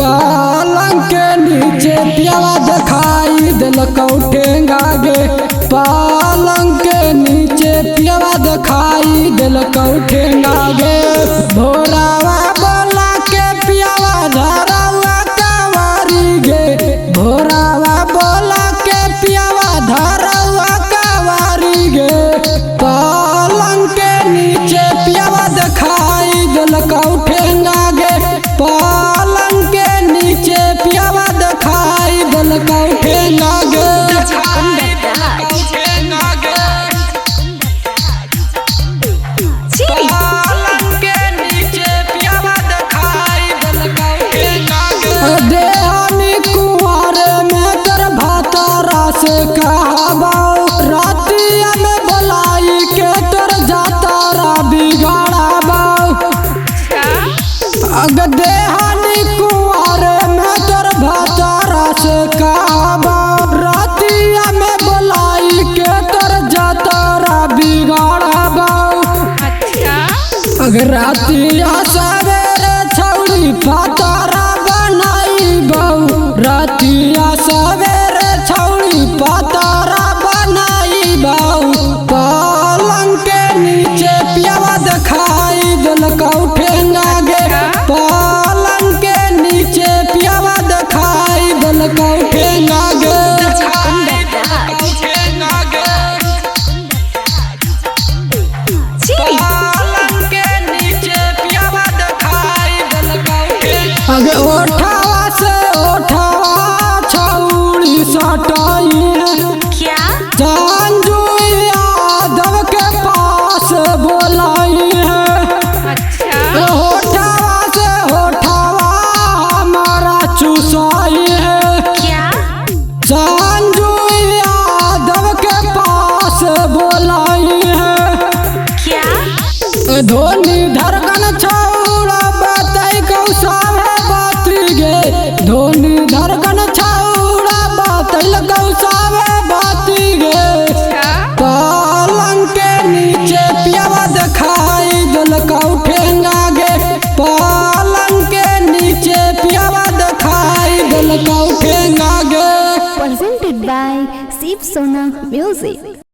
पलंग के नीचे पियावा दिखाई दिलकौ ठेंगा गे। पलंग के नीचे पियावा दिखाई दिलकौ ठेंगा गे। भोरावा बोला के पियावा धरावा कवारी गे। भोरावा बोला के पियावा धरावा कवारी गे। पलंग के नीचे पियावा दिखाई दिलकौ ठेंगा गे। पलंग के नीचे पियावा दिखाई दिलकौ ठेंगा गे। पलंग के नीचे पियावा दिखाई दिलकौ ठेंगा गे। देहानी कुंवर में तर भातारा से कहबौ, रातिया में बोलाई के तर जातारा बिगाड़बौ। अग देहानी कुंवर में तर भातारा से कहबौ, रातिया में बोलाई के तर जातारा बिगाड़बौ। अगर रातिया सवेरे छौड़ी पातारा बनाई बऊ। रातिया सवेरे छौड़ी पातारा बनाई बऊ। पलंग के नीचे पियावा दिखाई दिलकौ ठेंगा गे। पलंग के नीचे पियावा दिखाई दिलकौ ठेंगा गे। अगे ओठावा से ओठावा छौड़ी सटाई है। क्या संजू यादव के पास बोलाई है। होठावा से होठावा हमारा चुसाई है। क्या संजू यादव के पास बोलाई है। क्या धोनी धरकन छौड़ा बताई कौसावे बाती गे। धोनी धरकन छौड़ा बताई कौसावे बाती गे। पलंग के नीचे पियावा दिखाई दिलकौ ठेंगा गे। पलंग के नीचे पियावा दिखाई दिलकौ ठेंगा गे। Presented by Shiv Sona Music.